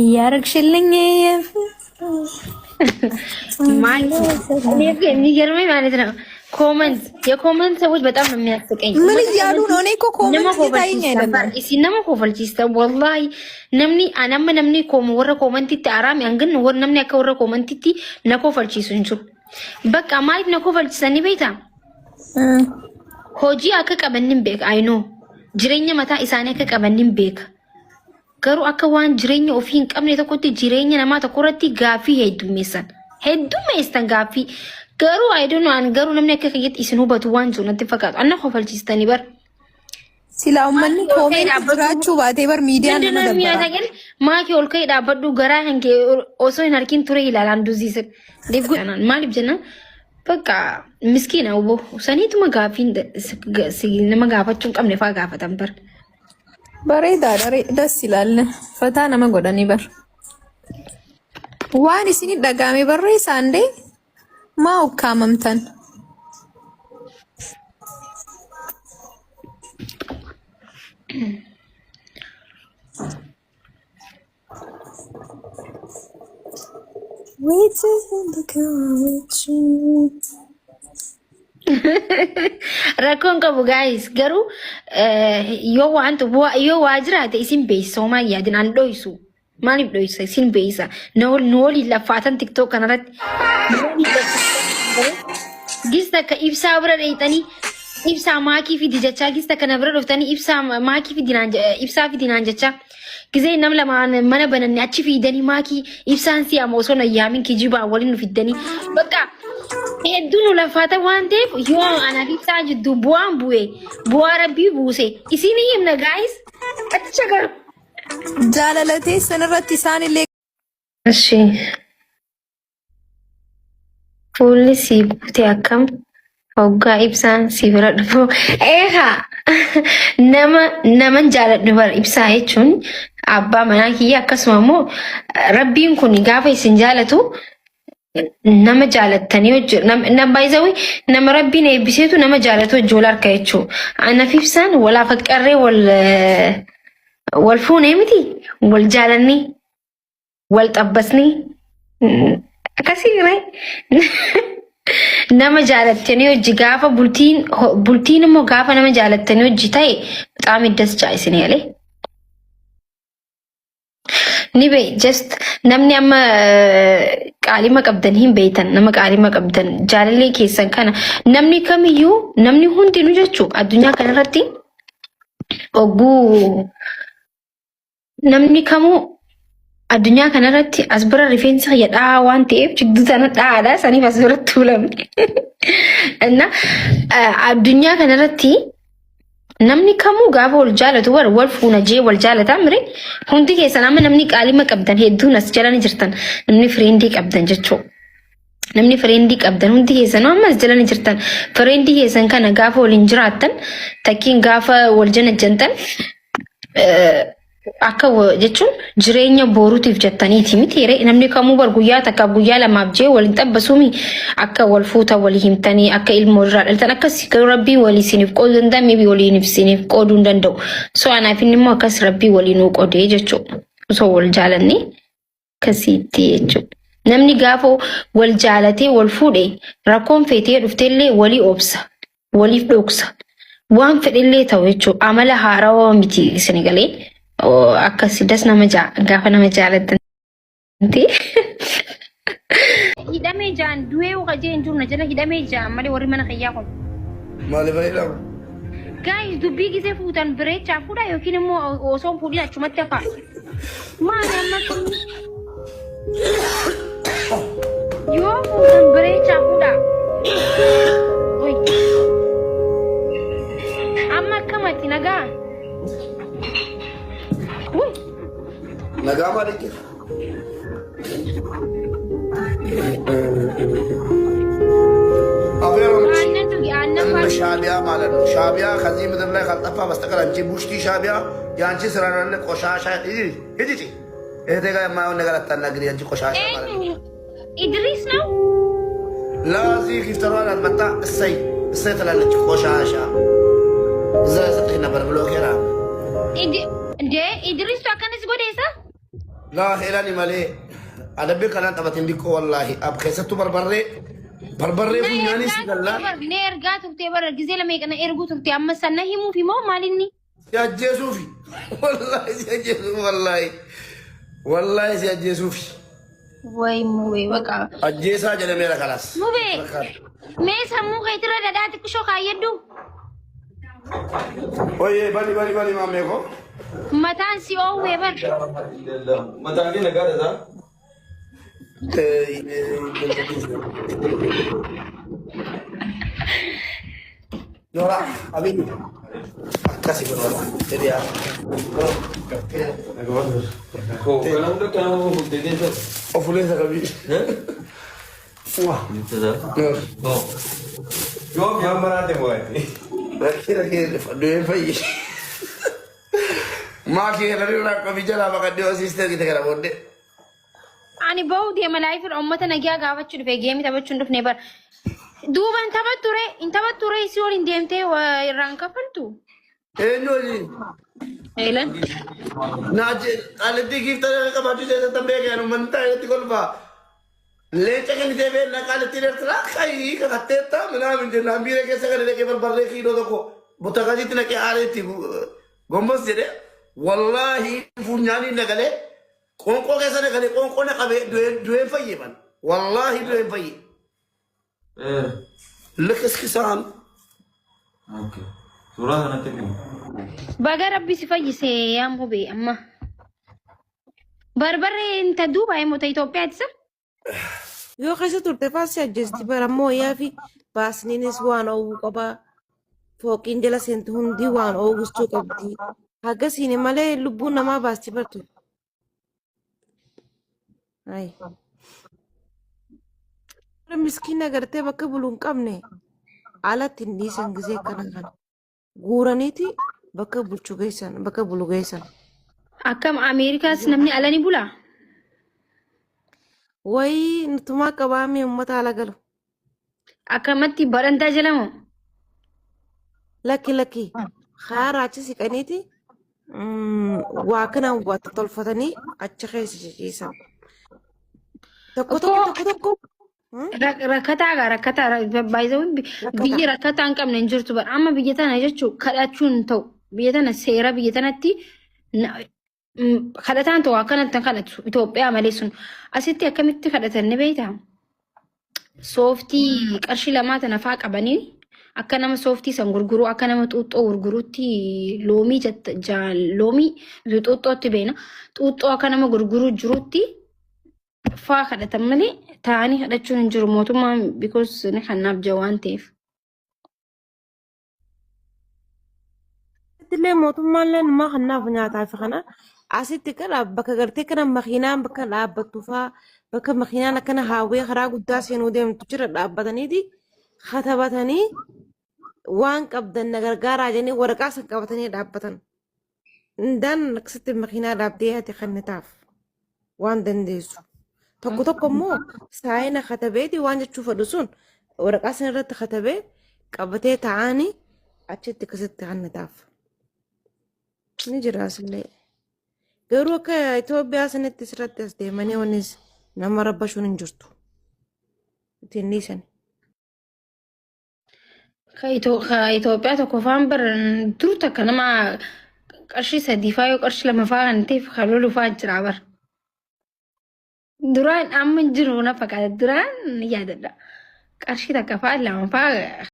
እያረግሽልኝ ማለት የሚገርመኝ ማለት ነው comment የ comment ሰዎች በጣም ነው የሚያስቀኝ። ምን እያሉ ነው? እኔ እኮ comment እየታየኝ አይደለም። Isin nama kofalchiista wallahi. Namni anamma namni warra commentitti araame hangin namni akka warra commentitti na kofalchiisu hin jiru. Bakka maaliif na kofalchiisanii beektaa? Hojii akka qaban nin beeka. I know. Jireenya mataa isaanii akka qaban nin beeka. Garuu akka waan jireenya ofii hin qabne tokkotti jireenya namaa tokko irratti gaaffii heddummeessan. Heddummeessan gaaffii. Garuu I don't know, an garuu namni akka kiyyatti isin hubatu waan jiru natti fakkaatu. Anna kofalchiistanii bar. Silaa uummanni comment jiraachuu baatee bar miidiyaan nama dabbara. Maakii ol ka'ee dhaabbadhu, garaa kan kee osoo hin harkin ture ilaalaan duziisa. Maaliif jennaan, bakka miskiina obbo saniituma gaaffiin nama gaafachuu hin qabne fa'aa gaafatan bar. Bareedaadha, das ይላል. ፈታ nama godhanii bar. Waan isinii dhagahame barreessaa indee maa ukkaamamtan? Waiting in the car with you. Rakkoon qabu guys, garuu yoo waantu yoo waa jiraate isin beeksisa, homaa hin yaadin, an dhoysu. Maaliif dhoysa? Isin beeksisa. Nu waliin laffaatan TikTok kanarratti. Gista akka ibsaa bira dheeyxanii ibsaa maakii fidi jechaa, gista kana bira dhuftanii ibsaa maakii fidi naan ibsaa fidi naan jechaa. Gizee nam lamaan mana bananne achi fiidanii maakii ibsaan si'ama osoo na yaamin kijibaan waliin nu fiddanii. Bakka hedduu nu laffaata waan ta'eef, yoo anaaf ibsaa jidduu bu'aan bu'e, bu'aa rabbii buuse isin himna guys. Achi garuu. Jaalala teessan irratti isaan illee እሺ Fuulli sii guute akkam hoggaa ibsaan si bira dhufu. Eegaa, nama naman jaaladhu bara ibsaa jechuun abbaa manaa kiyya. Akkasuma immoo rabbiin kun gaafa isin jaalatu nama jaalattanii hojii nama baay'isawii nama rabbiin eebbiseetu nama jaalatu hojii wal harka jechuudha. Anaaf ibsaan wal afaqqarree wal wal fuunee miti, wal jaalannee wal xabbasnee akkasii ree. Nama jaalattanii hojii gaafa bultiin bultiin immoo gaafa nama jaalattanii hojii ta'e በጣም ደስ jaa isin yalee. Ni be just namni amma qaalima qabdan hin beeytan, nama qaalima qabdan jaalallee keessan kana namni kamiyyuu, namni hundinuu jechuu, addunyaa kanarratti ogguu namni kamuu addunyaa kanarratti as bira rifeensa kiyya dhahaa waan ta'eef jidduu tana dhahaadha, saniif as biratti tuulame. Inna addunyaa kanarratti namni kamuu gaafa wal jaalatu war wal fuuna jee wal jaalataa mire. Hundi keessan amma namni qaalima qabdan hedduun as jala ni jirtan, namni friendii qabdan jechuudha. Namni friendii qabdan hundi keessan amma as jala ni jirtan. Friendii keessan kana gaafa waliin jiraattan takkiin gaafa wal janajjantan akka jechuun jireenya boruutiif jettaniiti miti yeree? Namni kamuu bar guyyaa takkaaf guyyaa lamaaf jee waliin xabbasuumi, akka wal fuuta walii himtanii akka ilmoo irraa dhaltan akkas. Garuu rabbii walii isiniif qooduu danda'a, maybe waliin isiniif qooduu hin danda'u. So anaaf inni immoo akkas rabbii walii nuu qoodee jechuudha, osoo wal jaalannee akkasiitti jechuudha. Namni gaafa wal jaalatee wal fuudhe rakkoon feetee dhufteellee walii obsa, waliif dhoksa. Waan fedhellee ta'u jechuudha. Amala haarawaa miti isin galee akkasi das nama gaafa nama jaalatan. Hidhamee jaan du'ee uka jee hin jiru na jala hidhamee jaan malee warri mana kiyyaa kun. Maaliif fayyadamu? Guys, dubbii gisee fuutan bireechaa fuudha yookiin immoo osoo hin fuudhin achumatti hafaa. Maali amma kun? Yoo fuutan bireechaa fuudha. Oi. Amma akkamatti nagaa? Wuy. Nagaa maali jira? አፌሮች Aannan dhugi, aannan እንደ faana. ሻቢያ ማለት ነው። ሻቢያ ከዚህ ምድር ላይ ካልጠፋ በስተቀር አንቺ ቡሽቲ ሻቢያ የአንቺ ስራ ነው። ቆሻሻ ሂጂ ሂጂ፣ እህቴ ጋር የማይሆን ነገር አታናግሪ። አንቺ ቆሻሻ ማለት ነው። Eenyu? Idris ነው? ለዚህ gifterሯን አትመጣ እሰይ እሰይ ትላለች። ቆሻሻ እዛ ሰጥሽ ነበር ብሎ ኬራ እንዴ, Idris akkanas godheessa? Laa heelani malee adabbii kanaan taphatin diqqoo wallaahi ab keessattuu barbarree barbarree Na funyaanii si ergaa turte gallaa bar na ergaa turte bar gizee lama eeqana erguu turte amma san na himuuf immoo maalinni? Si ajjeesuufi wallaahi si ajjeesuufi wallaahi wallaahi si ajjeesuufi Way mubee baqa. ajjeesaa jedhameera kalaas. Mubee mee sammuu keetirra dhadhaa xiqqishoo kaayyadhu. Oye bani bani bani maammee koo. Mataan si oowwee bar. Mataan kee nagaadha isaa? Noora Abiy akkasi godhama hiriyaa. Koo kana hunda kana hunda fuuttee keessa. Ofuleessa qabii. Wah. Yoo mi'aan maraate mo'ate. Rakkina kee du'een fayyi. Maa kee irraa qabii jalaa baqadhee hosiistee argite kana booddee. Ani bahu deema laayifirra uummata nagiyaa gaafachuu dhufe geemii taphachuu hin dhufne bara. Duuba hin taphattu ree hin taphattu ree isii waliin deemtee waa irraan kafaltu. Eenyu waliin? Eelan. Naaje qaalittii giiftaa qabaachuu keessatti hin beekan uummanni taa'ee irratti kolfaa. Leenca kennitee beekna qaalittiin Eertiraa kayii kakatteetta minaamin jennaan biira keessa kan dhaqee barbarree kiiloo tokko butakaziitti naqee aareetti gombos jedhee wallaahi funyaaniin nagalee Qoonqoo keessa na galee qoonqoo na qabee du'een fayyee man. Wallaahi du'een fayyee. Likiskisaan. Okay. Suuraa sanatti ergama. Baga rabbi si fayyise yaa mubee amma. Barbarree inta duuba himota Itoophiyaati sa? Yoo keessa turte faa si ajjeesti bara ammoo yaa fi baasniinis waan oowwu qaba. Fooqiin jala seentu hundi waan oowwistuu qabdi. Hagasiin malee lubbuun namaa baasti bartu. Ayi. Warra miskiina gartee bakka bulu hin qabne alatti hin dhiisan gisee akkana kana. Guuraniiti bakka bulchu geessan bakka bulu geessan. Akkam Ameerikaas namni ala ni bulaa? Wayii nutumaa qabaamee uummata ala galu. Akkamatti barandaa jala moo? Lakki lakki karaa achi siqaniiti waa kanaan waa tolfatanii achi keessa ciciisan. Tokko tokko tokko tokko Rakkataa gaa rakkataa baay'ee biyyi rakkataa hin qabne hin jirtu bara amma biyya tana jechuun kadhachuun hin ta'u biyya tana seera biyya tanatti kadhataan ta'u akkanatti hin kadhatu Itoophiyaa malee sun asitti akkamitti kadhatan ni beektaa? Sooftii qarshii lamaa tana faa qabanii akka nama sooftii san gurguruu akka nama xuuxxoo gurguruutti loomii loomii xuuxxootti beena xuuxxoo akka nama gurguruu jirutti faa kadhatan malee taa'anii kadhachuun hin jiru mootummaan because ni kannaaf jira waan ta'eef. Illee mootummaan illee numaa kannaaf nyaataa fi kana asitti kana bakka gartee kana makiinaan bakka dhaabbattu faa bakka makiinaan akkana haawwee karaa guddaa seenuu deemtu jira dhaabbataniiti katabatanii waan qabdan na gargaaraa jedhanii waraqaa san qabatanii dhaabbatan. Indaan akkasitti makiinaa dhaabdee ati kennitaaf waan dandeessu. Tokko tokko immoo saayina katabeeti waan jechuu fedhu sun waraqaa san irratti katabee qabatee taa'anii achitti akkasitti kennitaaf. Ni jira asillee. Garuu akka Itoophiyaa sanitti sirratti as deemanii wannis nama rabbashuun hin jirtu. Ittiin dhiisan. Ka Itoophiyaa tokko faan bar dur takka nama qarshii sadii faa yoo qarshii lama faa kan ta'eef kan lolu faa jira bar. Duraan amma hin jiru na fakkaata. Duraan ni yaadadha. Qarshii takka faa lama faa.